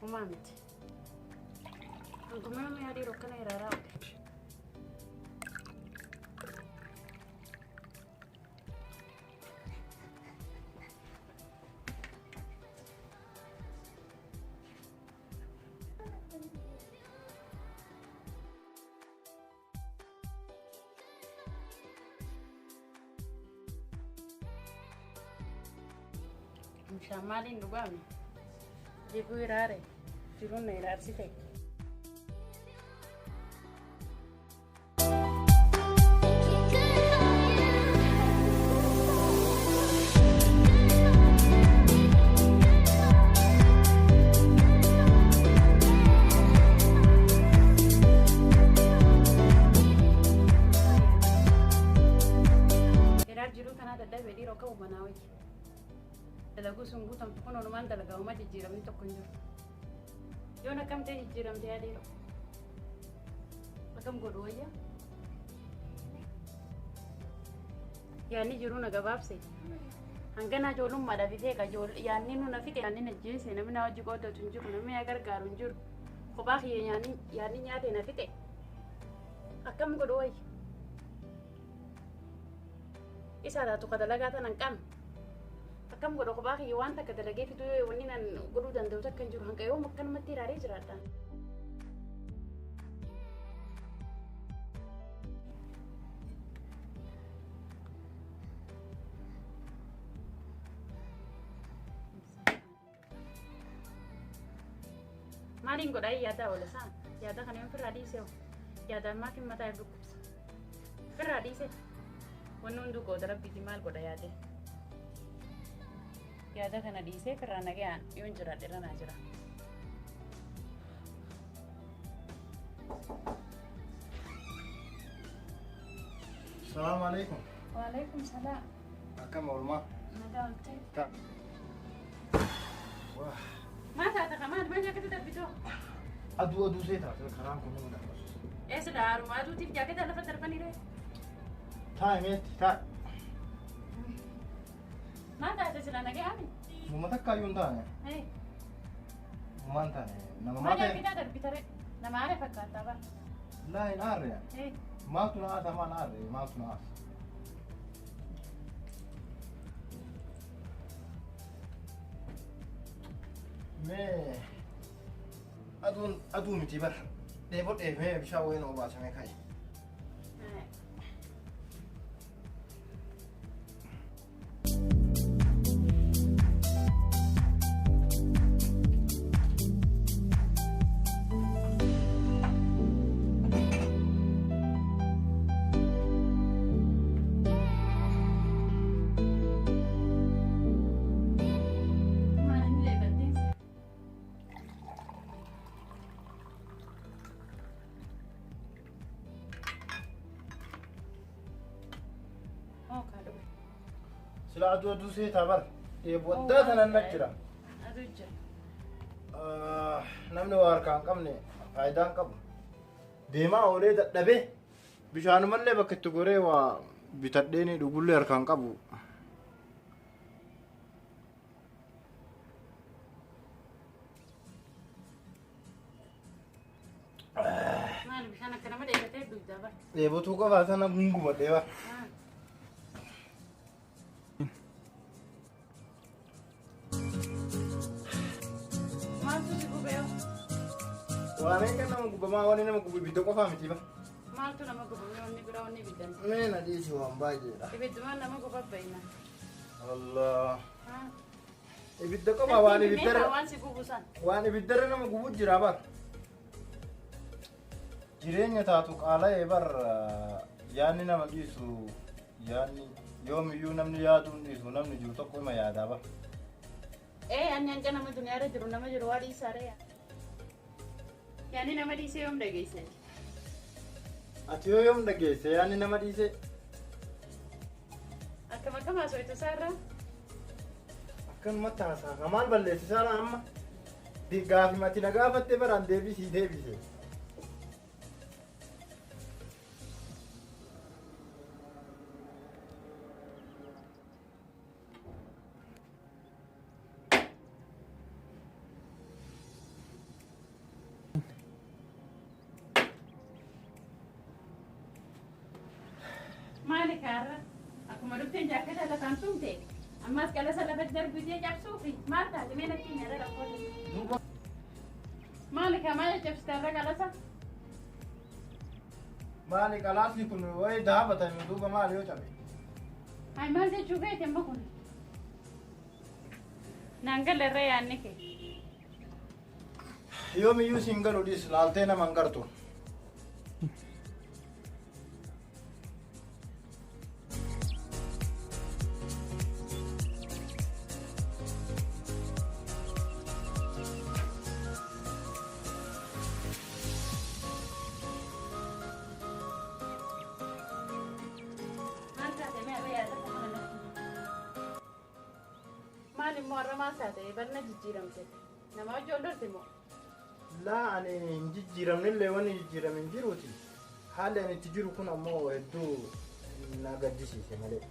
Homaa miti. Hanguma nama yaadii rokkana iraaraa oole. Bishaan maaliin dhugaame? Jibuu iraare. Jiruun na iraarsite. Hiraar jiruu tanaa dadhabee dhiiroo akka uummanaa wayya. Dalaguu sun guutamtu kun onumaan dalagaa uumaa jijjiiramni tokko hin jiru. Yoon akkam ta'e jijjiiramte yaa dhiiroo. Akkam godhu wayya? Yaanni jiruu na gabaabse. Hangana ijoollummaadhaaf ifee ka yaanni nu na fixe yaanni na jeese namni na hojii qoodatu hin jiru namni na gargaaru hin jiru. Kophaa kiyya yaanni nyaate na fixe. Akkam godhu wayya? Isaa taatu ka dalagaa tana hin qabne. Akkam godha kophaa kiyya waan takka dalagee fiduu yoo wanni nan godhuu danda'u takka hin jiru hanqa yoom akkanumatti ilaalee jiraadha. Maaliin godhaa yaadaa oola isaa? Yaada kana yoon firraa dhiisee hoo? Yaadaan maatiin mataa if dhukkubsa. Firraa dhiisee? Wanni hunduu qooda rabbiiti maal godha yaadee? Yaada kana dhiisee firraa nagayaan yoon jiraadhe irra naa jira. Salaamu alaikum. Waalaikum salaam. Akkam oolmaa? Nagaa oltee. Ta. Wah. Maal taata ka maal maal jaaketa darbitoo? Aduu aduu see taate karaan kun nama darbas. Eessa daaruma aduutiif jaaketa lafa darbanii ree? Taa'i meetti taa'i. Maal taate sila nagaa ami? Muma takka iyyuu hin taane. Ee. Mumaa hin taane. Nama Maal maa ta'e? jaaketa darbita ree? Nama aare fakkaata bara. Laa hin aarre. Ee. Maaltu na aasa maal aarre maaltu na aasa? Mee aduun aduu miti bar dheebodhee mee bishaan wayiin obaasame ka'i. Sila aduu aduu seetaa bar dheebu addaa tanan na jira. Aduu jira. Namni waa harkaa hin qabne faayidaa hin qabu. Deemaa oolee dadhabee bishaanumallee bakka itti goree waa bitadhee dhugullee harkaa hin qabu. Maal bishaan akka nama dheebatee dugdaa bara. Dheebotuu qofaa sana gunguma dheeba. Maaltu si gubee hoo? Waa meeqa nama gubamaa wanni nama gubu ibidda qofaa miti ba. Maaltu nama gubamee wanni biraa wanni ibiddan? Mee na dhiisi waan baay'eedha. Ibiddumaan nama guba bayna. Allah. Ibidda qofa waan ibiddarra Waan si gubu san. waan ibiddarra nama gubu jira bar. Jireenya taatu qaala'ee bar yaanni nama dhiisu yaanni yoomiyyuu namni yaaduu hin dhiisu namni jiru tokko ima yaadaa bar. Ee ani hanga nama duniyaarra jiru nama jiru waa dhiisaa ree. Yaanni nama dhiisee yoom dhageesse? Ati yoo yoom dhageesse yaanni nama dhiisee? Akkam akkam haasoftu isaarraa? Akkanumatti haasaa maal balleessisaara amma? Gaafi mati na gaafatte baraan deebisii deebise. Maali kaarra? Akkuma dhufteen jaakkata lafaan tumte. Ammas qalasa lafa darbitee cabsuufi maal taate mee natti hin yaada rakkoo. Maali kaa maal cabsite irra qalasa? Maali qalaasni kun wayi daabatame duuba maali yoo cabe? Ay maal jechuu keeti amma kun? Naan gala irra yaadni kee. Yoomiyyuu siin galu dhiis laaltee nama hin gartu. Maal taate mee irra yaada kana natti? Maal immoo har'a maal taate barna jijjiiramte? Nama hojii ol lorti moo? Laa ani hin jijjiiramnellee wanni jijjiirame hin jiruuti. Haalli ani itti jiru kun ammoo hedduu na gaddisiise malee.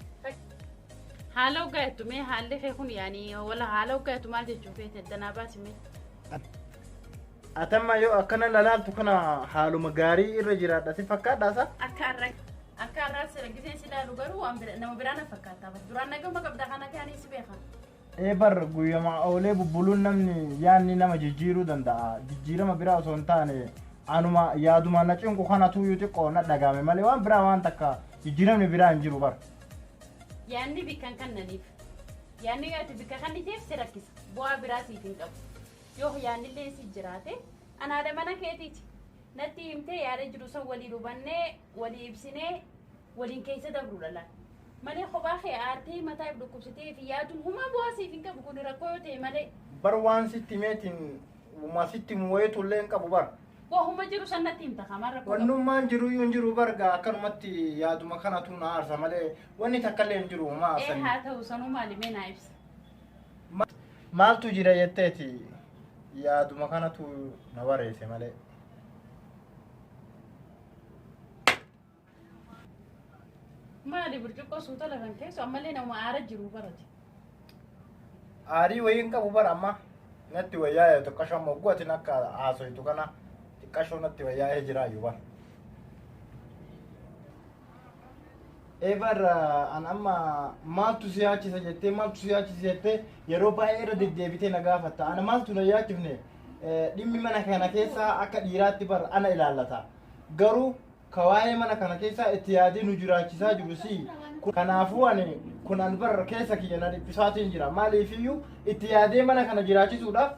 Haala hoggaattu mee haalli kee kun yaani wala haala hoggaattu maal jechuu feete danaa baasi mee? Atamma yoo akkana lalaaltu kana haaluma gaarii irra jiraadha si fakkaadhaasa? Akka har'aa sira giseen si ilaalu garuu waan nama biraa na fakkaata. Duraan naguma qabda kana kaanii si beeka. Ee bar guyyama oolee bubbuluun namni yaadni nama jijjiiruu danda'a. Jijjiirama biraa osoo hin taane anuma yaaduma na cinqu kanatu iyyuu xiqqoo na dhagahame malee waan biraa waan takka jijjiiramni biraa hin jiru bar. Yaadni bikka hin kennaniif. Yaadni yoo ati bikka kenniteef si rakkisa. Bu'aa biraa siif hin qabu. Yoo yaadni illee si jiraate anaadha mana keetiiti. Natti himtee yaada jiru san walii hubannee walii ibsinee waliin keessa dabruudha laal. Malee kophaa kee aartee mataa if dhukkubsitee fi yaaduun humaa bu'aa siif hin qabu kun rakkoo yoo ta'e malee. Bar waan sitti meetiin uma sitti wayitu illee hin qabu bar. Waahuma jiru san natti himta kamaan rakkoo qabu. Wannummaan jiru iyyuu hin jiru bar gaa akkanumatti yaaduma kanatu na aarsa malee wanni takka illee hin jiru humaa Ee aarsanii. haa ta'u sanuu maali mee naa ibsa. Maaltu jira jetteeti yaaduma kanatu na wareesse malee. Maali burcuqqoo suuta lafan keessu ammallee nama aara jiru barate. Aarii wayii hin qabu bara amma natti wayyaa'e xiqqashoo amma ogguu atin akka haasoytu kana xiqqashoo natti wayyaa'ee jiraayyuu bara. Ee bar an amma maaltu si yaachisa jettee maaltu si yaachisa jettee yeroo baay'ee irra deddeebitee na gaafatta. Ana maaltu na yaachifne dhimmi mana kana keessaa akka dhiiraatti bar ana ilaallata. Garuu ka waa'ee mana kana keessaa itti yaadee nu jiraachisaa jiru si. Kanaafuu ani kun an bar keessa kiyya na dhiphisaatiin jira. Maaliifiyyuu itti yaadee mana kana jiraachisuudhaaf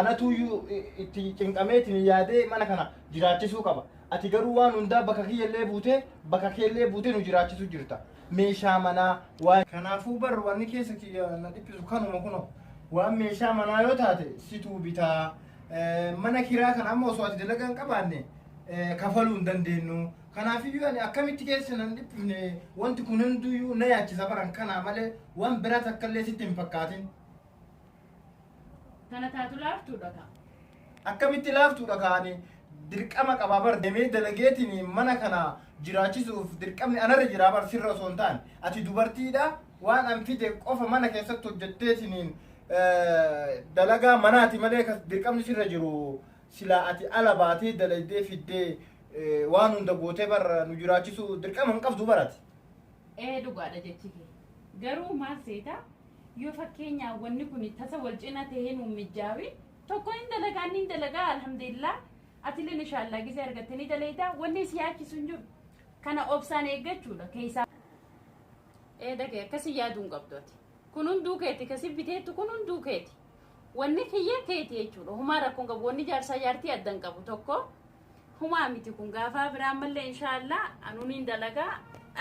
anatuyyuu itti cinqameetiin yaadee mana kana jiraachisuu qaba. Ati garuu waan hundaa bakka kiyyallee buutee bakka keellee buutee nu jiraachisuu jirta. Meeshaa manaa waan kanaafuu bar wanni keessa kiyya na dhiphisu kanuma kunoo waan meeshaa manaa yoo taate situu bitaa mana kiraa kana amma osoo ati dalagaa hin qabaanne kafaluu hin dandeenyu. Kanaafiyyuu ani akkamitti keessa nan dhiphifne wanti kun hunduyyuu na yaachisa baran kanaa malee waan biraa takka illee sitti hin fakkaatin. Tana taatu laaftuudha kaa. Akkamitti laaftuudha kaani dirqama qabaa bar deemee dalageetiin mana kana jiraachisuuf dirqamni anarra jiraa bar sirra osoo hin taane ati dubartiidha waan an fide qofa mana keessatti hojjetteetiin dalagaa manaati malee dirqamni sirra jiru silaa ati ala baatee dalagdee fiddee waan hunda gootee bar nu jiraachisuu dirqama hin qabdu barati. Ee dhugaadha jechi kee. Garuu maal seeta yoo fakkeenyaaf wanni kun tasa wal cina ta'ee nu mijaawi tokko hin dalagaa inni hin dalagaa alhamdulillah atillee inshaallaa gisee argatte ni dalagaa wanni si yaachisu hin jiru. Kana obsaan eeggachuudha keessaa. Ee dhagee akkasii yaaduu hin qabdu ati. Kun hunduu keeti kasi biteettu kun hunduu keeti. Wanni kiyya keeti jechuudha. Humaa rakkoon qabu wanni jaarsaa jaartii adda hin qabu tokko. Humaa miti kun gaafaa biraan mallee inshaallaa anuun hin dalagaa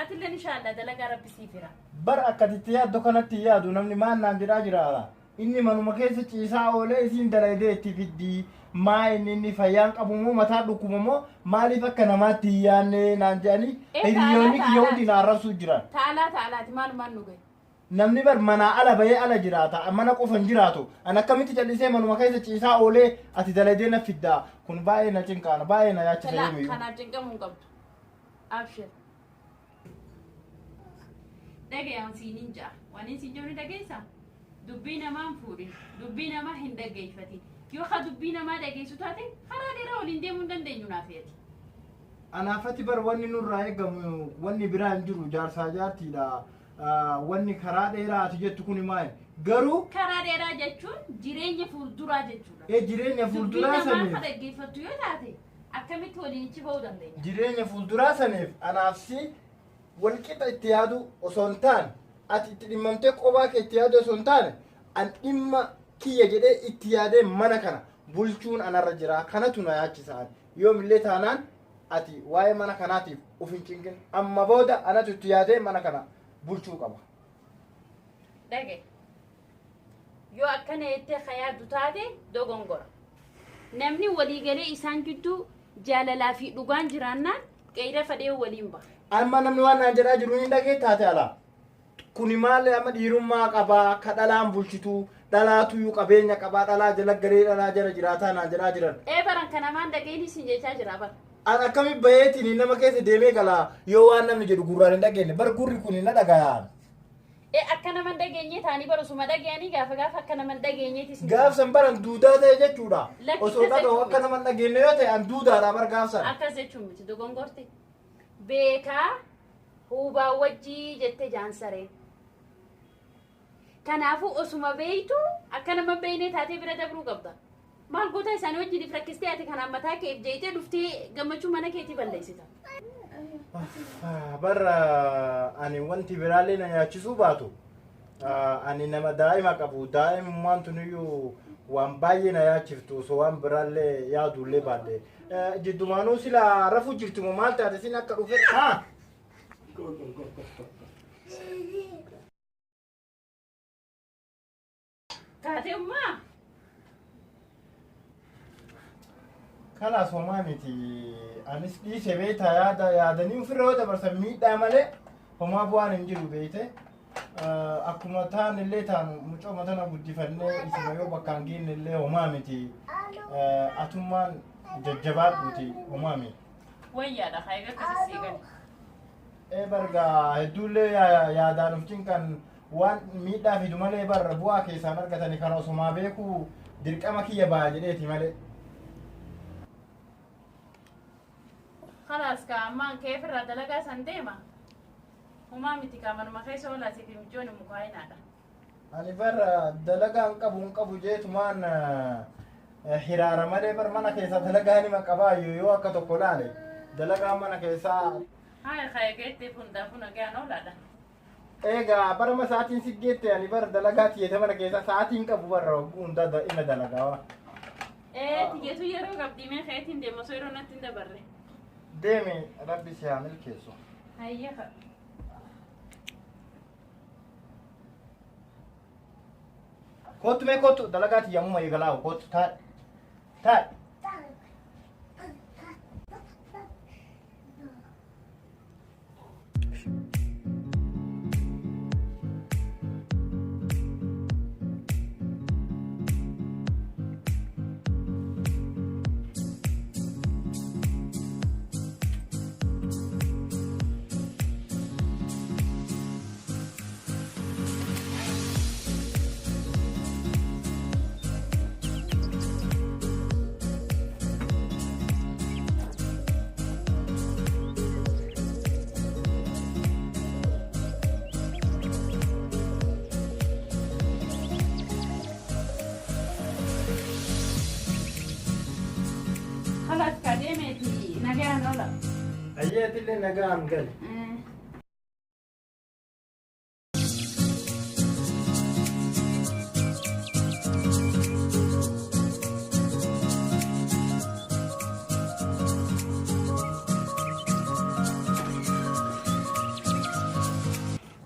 atillee inshaallaa dalagaa rabbi siif hira. Bar akkatitti yaaddu kanatti yaadu namni maal naan jedhaa jira. Inni manuma keessa ciisaa oolee isiin dalagdee itti fiddii maa inni inni fayyaan qabu moo mataa dhukkuba moo maaliif akka namaatti hin yaadne naan jedhanii hiriyoonni kiyya hundi na arrabsuu jiran. Taalaa taalaati maalumaan nu gahe. Namni bar manaa ala bahee ala jiraata mana qofa hin jiraatu. An akkamitti callisee manuma keessa ciisaa oolee ati dalagdee na fiddaa kun baay'ee na cinqaana baay'ee na yaachisa yoomiyyuu. Kanaaf cinqamuu hin qabdu. Abshir. Dhagayaan siiniin ja'a. Waan inni siin jiru dhageessaa? Dubbii namaa hin fuudhin. Dubbii namaa hin dhaggeeffatin. Yoo ka dubbii namaa dhageessu taate karaa dheeraa waliin deemuu hin dandeenyu naaf feeti. Anaafati bar wanni nurraa eegamu wanni biraa hin jiru jaarsaa jaartiidha. Wanni karaa dheeraa ati jettu kun maali? Garuu Karaa dheeraa jechuun jireenya fuulduraa jechuudha. Jireenya fuulduraa Dubbii namaa saniif ka dhaggeeffattu yoo taate akkamitti waliin ichi ba'uu dandeenya? Jireenya fuulduraa saniif anaaf si walqixa itti yaadu osoo hin taane, ati itti dhimmamtee qophaa kee itti yaadu osoo hin taane, an dhimma kiyya jedhee itti yaadee mana kana bulchuun anarra jira. Kanatu na yaachisa ani. Yoomillee taanaan ati waa'ee mana kanaatiif uf hin cinqin. Amma booda anatu itti yaadee mana kana bulchuu qaba. Dhage. Yoo akkana jettee ka yaaddu taate dogongora. Namni waliigalee isaan gidduu jaalalaa fi dhugaan jiraannaan qeeyra fadhee waliin baha. Amma namni waan naan jedhaa jiru hin dhagee taate alaa. Kuni maal amma dhiirummaa qabaa, ka dhalaan bulchitu, dhalaatuyyuu qabeenya qabaa, dhalaa jala galee dhalaa jala jiraataa naan jedhaa jiran. Ee baran kana maan dhageenis hin jechaa jira bara. An akkami baheetiin nama keessa deemee galaa yoo waan namni jedhu gurraan hin dhageenye, bar gurri kun na dhagayaan. Ee akka nama hin dhageenye taanii barusuma dhageenii gaafa gaafa akka nama hin dhageenyeetis. Gaafsan baran duudaa ta'e jechuudha. Lakki Osoo akkas dhaga'u akka jechuun nama hin dhageenye yoo ta'e an duudaadha bar gaafsan. Akkas jechuun miti dogongorte. Beekaa huubaa wajjii jette jaansareen. Kanaafuu osuma beeytu akka nama hin beekne taatee bira dabruu qabda. Maal goota isaanii wajjin if rakkistee ati kanaan mataa keef jeetee dhuftee gammachuu mana keetii balleessita. Barra ani wanti biraallee na nyaachisuu baatu, ani nama daa'ima qabu, daa'imummaan tuniyyuu waan baay'ee na yaachiftu osoo waan biraallee yaadullee baadhe. Jiddumaanuu sila rafuu jirtu moo maal taate sin akka dhufe? Haa! Go, go, go, go, go. Taatee ummaa? Kalaas homaa miti. Anis dhiise beektaa, yaada yaadanii ofirra yoo dabarsan miidhaa malee homaa bu'aan hin jiru beekte. Akkuma taan illee taanu mucooma tana guddifannee isuma yoo bakkaan geenye illee homaa miti. Atummaan jajjabaadhuuti homaa miti. Wayyaadha haa egaa akkasii sii gale. Ee bargaa hedduullee yaadaan of cinqan waan miidhaa fidu malee barra bu'aa keessaan argatanii kana osumaa beekuu dirqama kiyya ba'a jedheeti malee. Kalaas ka ammaan kee ofirraa dalagaa san deema. Homaa miti ka manuma keessa oolaa siif mijoon mukaa'inaadha. Ani barra dalagaa hin qabu hin qabu jeetumaan hiraara malee bar mana keessaa dalagaa nima qabaayyuu yoo akka tokko laale dalagaa mana keessaa. Haa haa geettee hundaafuu nagaan oolaadha. Egaa barama sa'aatiin si geette ani bara dalagaa tiyyeete mana keessaa sa'aatiin qabu barra hogguu hundaa ina dalagaa. Ee tiyyeetu yeroo qabdii mee keetiin deema osoo yeroo natti hin dabarre. Deemi, rabbi si haa milkeessu. Hayyafa. Kottu mee kottu, dalagaa tiyyaamuma eegalaa kottu taa'e. Taa'e. Kalaas ka deemeeti nagaan oola. Ayyeetillee nagaan gali.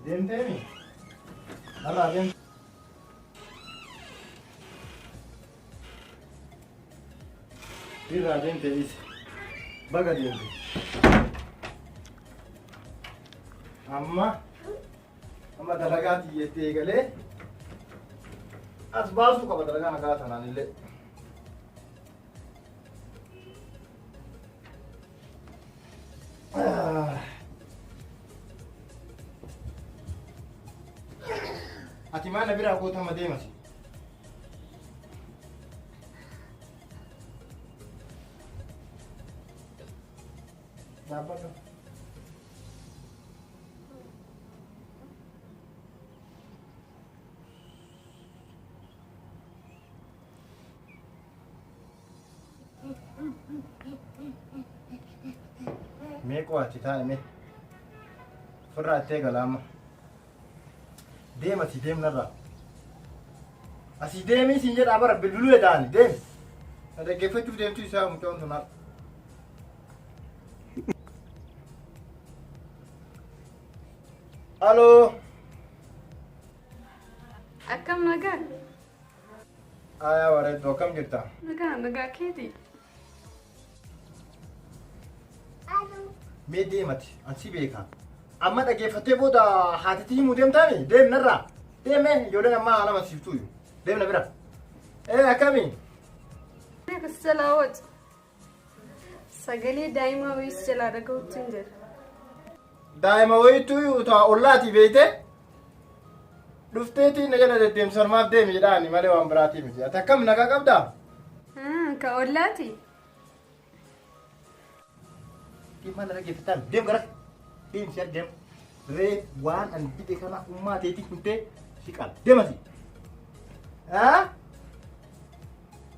Deemteemi? Narraa deemte. Irraa deemte isi. Baga deemte. Amma amma dalagaa xiyyeetti eegalee as baasuu qaba dalagaa nagaa tanaan illee. Ati maal na biraa kootama deemasi? Dhaabbadhu. Mee qo'achi taa'e mee. Ofirraa itti eegala amma. Deem asii deem narraa. Asii deemii siin jedhaa bara bilbiluu eda'ani deemi. Na dhaggeeffachuuf deemtu isaa mucaan tun har'a. Aloo. Akkam nagaa? Ayaa bareedduu akkam jirta? Nagaa nagaa keeti. Mee deemati an si beeka. Amma dhaggeeffattee booda haatitti himuu deemtaami? Deem narraa. Deemee ijoolleen ammaa nama siiftuuyu. Deem na bira. Ee akkami? Akkas jalaa wacu. Sagalee daa'imaa wayiis jalaa dhaga'utti hin jira. Daa'ima wayiitu taa ollaatii beeyte dhufteetii na jala deddeemsan maaf deemi jedhaani malee waan biraatii miti. Ati akkam nagaa qabdaa? Ka ollaati? Dhimma na dhaggeeffataan deem gara deem si argem ree waan an bite kana ummaa teetii himtee si qala deem asii.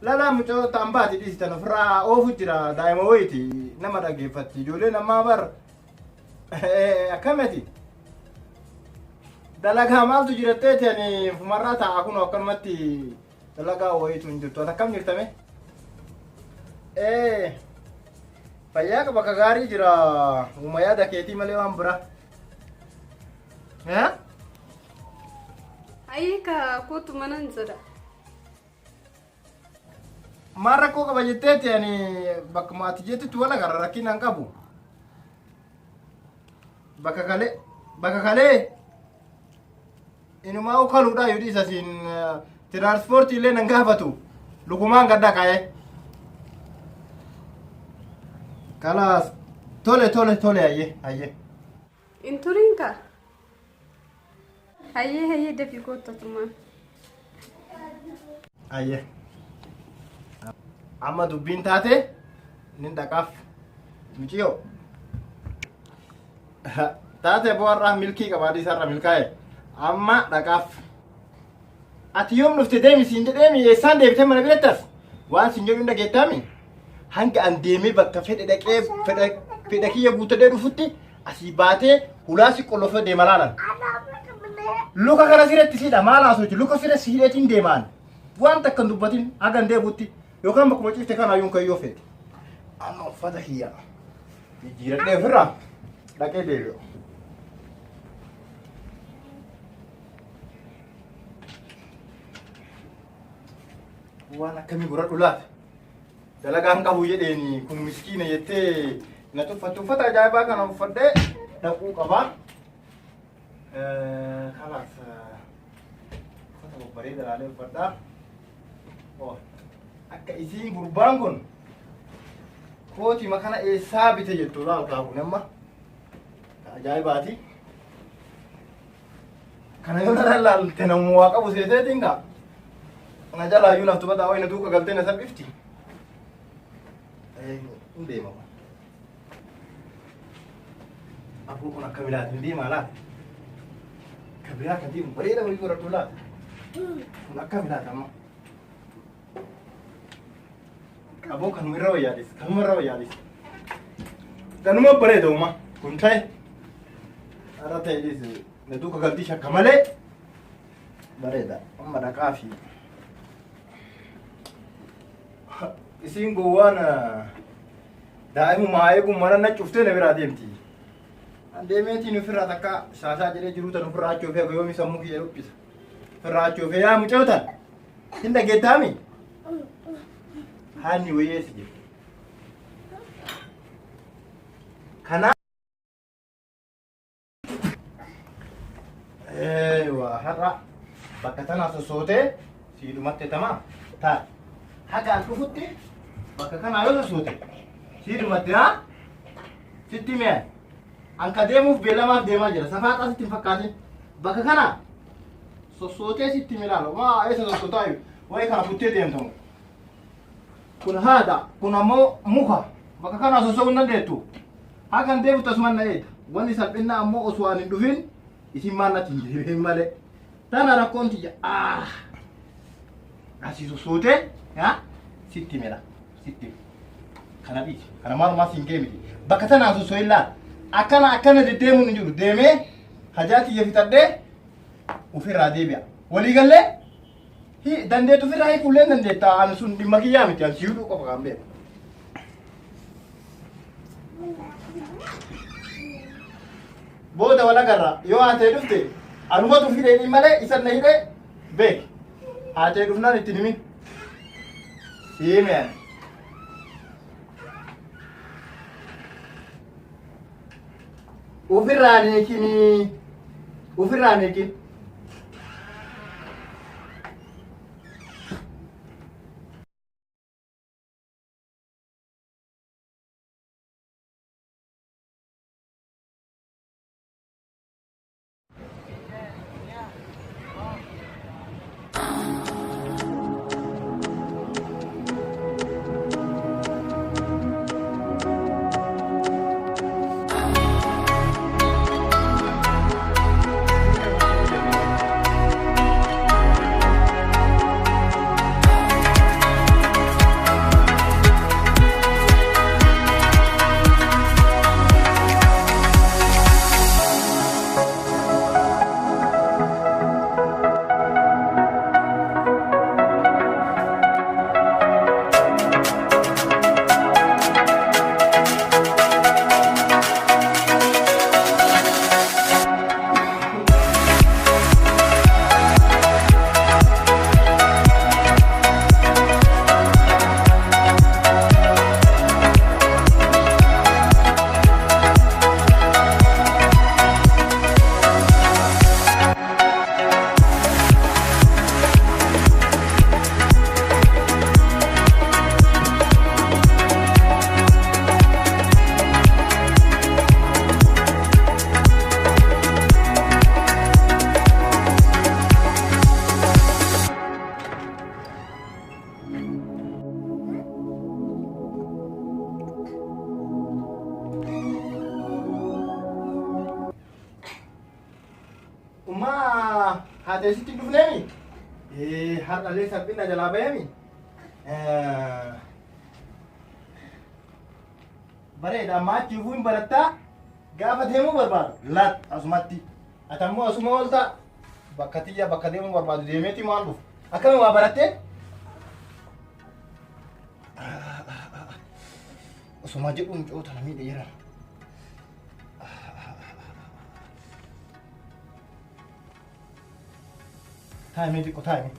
Lalaa mucoo ta'an baati dhiisitan ofirraa oofu jira daa'ima wayiiti nama dhaggeeffatti ijoolleen ammaa bar akkamati dalagaa maaltu jiratteeti ani fumarraa taa'a kun akkanumatti dalagaa wayiitu hin jirtu ati akkam jirtame fayyaa qaba ka gaarii jira uuma yaada keetii malee waan biraa. Ayyee ka kootu manan jira. Maal rakkoo qaba jetteeti ani bakkuma ati jettutti wal agarra rakkina hin qabu. Bakka kalee bakka kalee inumaa ukaluudha yoo dhiisa siin tiraanspoortii illee nan gaafatu lukumaan gadda ka'ee. Kalaas tole tole tole hayyee hayyee. Hin turin kaa. Hayyee hayyee dafii koottatumaan. Hayyee. Amma dubbiin taate nin dhaqaaf miciyoo. Taate bu'arraa milkii qabaadhi isarra milkaa'e. Amma dhaqaaf. Ati yoom dhufte deemi siin jedheemi eessaan deebitee mana birattas waan siin jedhu hin dhageettaami. Hanga an deemee bakka fedhe dhaqee fedha fedha kiyya guuttadhee dhufutti asii baatee hulaa si qollofee deema laalan. Luka kana sirratti siidha maal haasofti luka sirra si hidheetiin deemaan waan takka hin dubbatin haga hin deebutti yookaan bakkuma ciifte kana ayyuun kayyoo feete. Amma uffata kiyya jijjiiradhee ofirraa dhaqee deebi'u. Waan akkamii godhadhu laata? Dalagaan qabu jedheeni kun miskiina jettee na tuffattu uffata ajaa'ibaa kana uffadhee dhaquu qaba. Kalaas uffata babbareeda laalee uffadhaa. Oh, akka isiin gurbaan kun kootii kana eessaa bite jettu laal kaa kun amma ajaa'ibaati. Kana yoo narra laalte namuu waa qabu seeteetiin kaa. Na jalaa iyyuu naftu badaa wayina duuka galtee na salphifti. Hin deema kun. Aboo kun akkami laata hin deemaa laata? Ka biraa ka deemu bareeda wayii godhadhu laata? Kun akkami laata amma? Aboo kanuma irra wayyaadhis kanuma irra wayyaadhis. Kanuma bareeda uma kun ta'e. Irra ta'e dhiisi na duuka galtii shakka malee bareeda amma dhaqaa fi isiin gowwaan daa'imumaa eeguun mana na cuftee na biraa deemti. An deemeetiin ofirraa takka shaashaa jedhee jiruu tan ofirraa achi ofee yoomii sammuu kiyya dhuphisa. Ofirraa achi ofee yaa mucayoo tan hin dhageettaami? Haanni wayii eessa jirti? Kanaaf Eewa har'a bakka tanaa sossootee sii dhumatte tamaa taate. Haga an dhufutti bakka kanaa yoo sossoote sii dhumatte haa sitti mi'a. An ka deemuuf beellamaaf deemaa jira. Safaaxaa sitti hin fakkaatin. Bakka kanaa sossootee sitti milaala. Maa eessa sossootaa wayi kana kuttee deemtamu. Kun haadha kun ammoo muka bakka kanaa sosso'uu hin dandeettu. Hagan deebitu asumaan na eega. Wanni salphinaa ammoo osoo ani hin dhufin isin maal natti hin deebiin malee. Tana rakkoon tiyya. Asii sossootee sitti mela sitti. Kana dhiisi. Kana maalumaa siin ga'e miti. Bakka tanaan sosso'in laal. Akkana akkana deddeemuun hin jiru. Deemee hajaa tiyya fixadhee ofirraa deebi'a. Walii gallee dandeettu ofirraa hiikuullee hin dandeetta. Ani sun dhimma kiyyaa miti. Ani si hidhuu qofa kan beeku. Booda wal agarra. Yoo haatee dhufte anumatu hidhee malee isan na hidhee beeki. Haatee dhufnaan ittiin himin. Siime ani. Ofirraan eekinii. Ofirraan eekin. Ummaa haatee sitti hin dhufneemi? Har'allee salphina jalaa baheemi? Bareeda amma achi dhufuu hin barattaa gaafa deemuu barbaadu laat asumatti ati ammoo asuma ooltaa bakka tiyya bakka deemuu barbaadu deemeeti maal dhufu akkami waa barattee? Osuma jedhu mucoo tana miidhe jiran. Taa'imee xiqqoo taa'imee.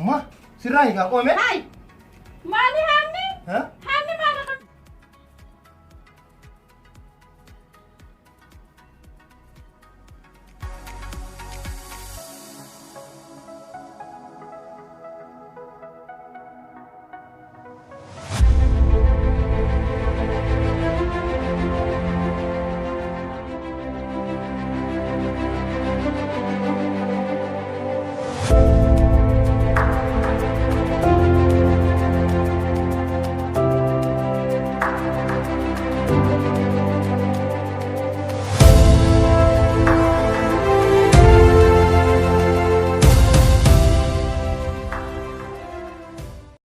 Ma sirraa hiikaa qoome? Hai! Maali haanni? Ha?